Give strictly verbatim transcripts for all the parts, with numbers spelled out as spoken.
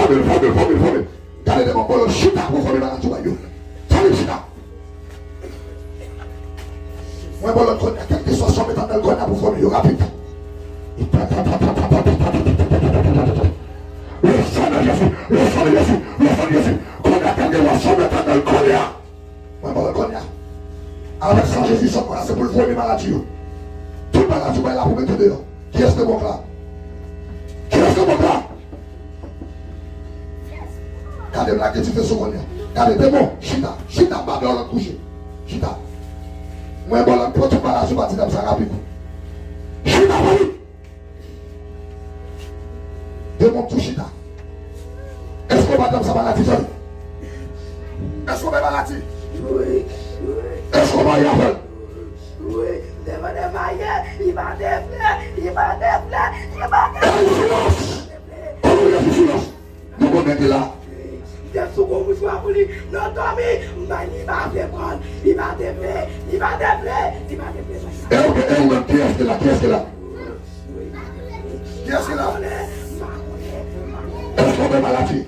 Vomil, vomil, vomil, vomil. Gade demon, bolo, chita pou vomil maladi w yo. Vomil, chita. Mwen bolo kounye a, kèlkeswa sa w met anndan l kounye a pou vomil yo rapid. Le sang de Jésus, le sang de Jésus, le sang de Jésus. Kounye a, kèlkeswa sa w met anndan l kounye a. Mwen ba w kounye a. Avèk san Jezi sot mwen la, se pou l voye maladi yo. Tout maladi w bay la pou mete deyò. Kiyès demon la? Kiyès demon la? Gade m lage dife sou kounye a. Gade demon, chita, chita, m pa vle w lòt kouche. Chita. Mwen ba w lòt pran tout maladi w pa ti dam sa rapid. Chita, rapid. Demon tou chita. Èske w pa t ap sa maladi, Jòni? Èske w bay maladi? Wi, wi. Èske w marye avè l? Wi, m te mande marye, li pa te vle, li pa te vle, li pa te vle. Silans! Alelouya, silans! Nou konnen ki la. M te sou gwo mouchwa pou li nan dòmi, m bay li, li pa vle pran, li pa te vle, li pa te vle, li pa te vle. E ou, e ou menm, kiyès ki la? Kiyès ki la? Kiyès ki la? Èske w bay maladi?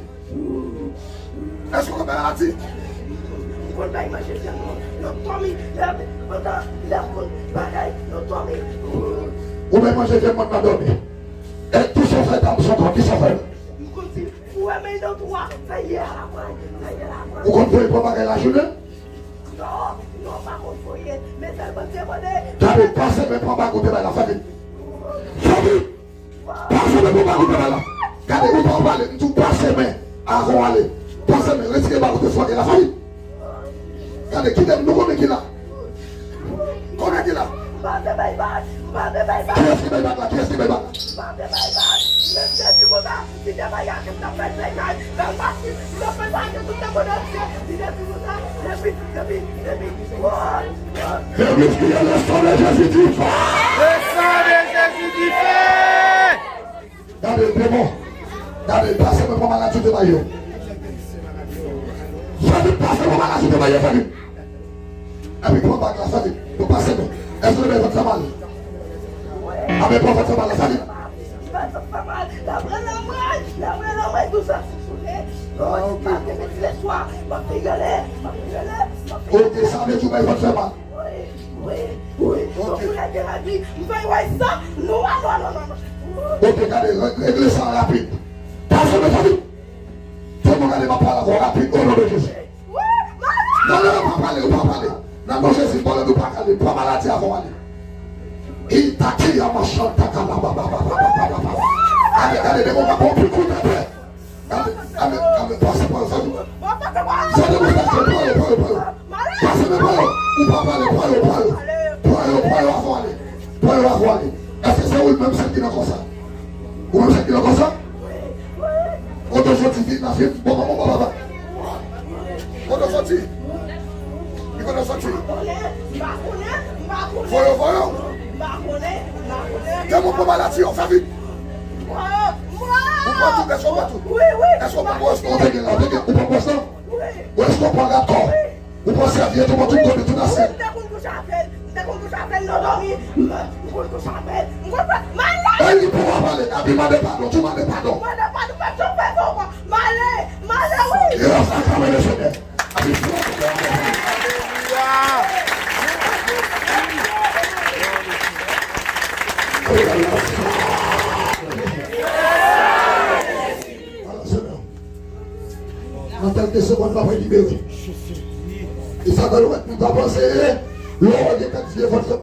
Èske w bay maladi? M konn bay manje vyann nan dòmi, lè, pandan lè m konn bagay nan dòmi. Ou bay manje vyann nan dòmi. E kisa w fè dam sa ankò? Kisa w fè? M konn di Ou wè men nan twa, sa yè la pran, sa yè la pran. Ou konn voye pran bagay lajounen? Non, non, pa konn voye, men sèlman te mande. Gade, pase men pran bagay ou te bay la, sa vit. Sa vit. Pase men pran bagay ou te bay la. Gade, ou pa pale, m di w pase men avan w ale. Pase men, retire bagay ou te fòke la, sa vit. Gade, kite m, nou konnen ki la. Konnen ki la. M pa vle bay bag, m pa vle bay bag. Kiyès ki bay bag la? Kiyès ki bay bag la? M pa vle bay bag. Menm Jezi konsa, si te bay ak m t ap fè l fè kay, fè l mati, m t ap fè l mati tout nan mond antye. Si Jezi konsa, depi, depi, depi. Woy, woy. Le sang de Jésus du feu. Le sang de Jésus du feu. Gade, demon. Gade, pase mwen pran maladi te bay yo. Fè vit, pase mwen maladi te bay yo, fè vit. Epi pran bag la, fè vit. Nou pase mwen. Èske nou bay vant fè mal? Amen, pran vant fè mal la, fè vit. Ok, sa vle di ou bay vant fè mal. Wi, wi, wi. Ok. Donk, ou lage la di, m fè wè sa, non, non, non, non, non. Ok, gade, re-, regle sa rapid. Pase men sa vit. Fè mwen gade m ap pale avè w rapid, o non de Jezi. Wi, mwen. Non, non, non, ou pa pale, ou pa pale. Nan non Jezi, m pale, ou pa pale, pran maladi avè w ale. Itakiya machanta kalababababababa. Gade, gade, demon ka pran pi kout atè. Gade, gade, gade, pase pran sa tou. Sa de mwen pase, pran yo, pran yo, pran yo. Pase men pran yo. Ou pa pale, pran yo, pran yo. Pran yo, pran yo avan ale. Pran yo avan ale. Èske se ou menm sèl ki nan kò sa? Ou menm sèl ki nan kò sa? Kote w soti vin nan vin, bon, bon, bon, bon, bon. Kote w soti? Li kote w soti? Voye, voye. Demon pran maladi yo, fè vit. Ou pran tout, èske w pran tout? Wi, wi. Èske w pran bwòs la? Ou te gen la, ou te gen, ou pran bwòs la? Wi. Ou èske w pran rad kò? Wi. Ou pran sèvyèt, ou pran tout kote, tout asèt? Wi, m te konn kouche avè l. M te konn kouche avè l nan dòmi. M, m konn kouche avè l. M konn pran. Malè! Ey, ou pa pale, Gaby, mande padon, tou mande padon. Mande padon, pa janm fè sa ankò. Malè! Malè, wi! Yes, aklame le Senyè. Alelouya! Nan kèlke segonn, l ap libere. E Satan yo mèt nou pa panse, lè w gen kantite vant fè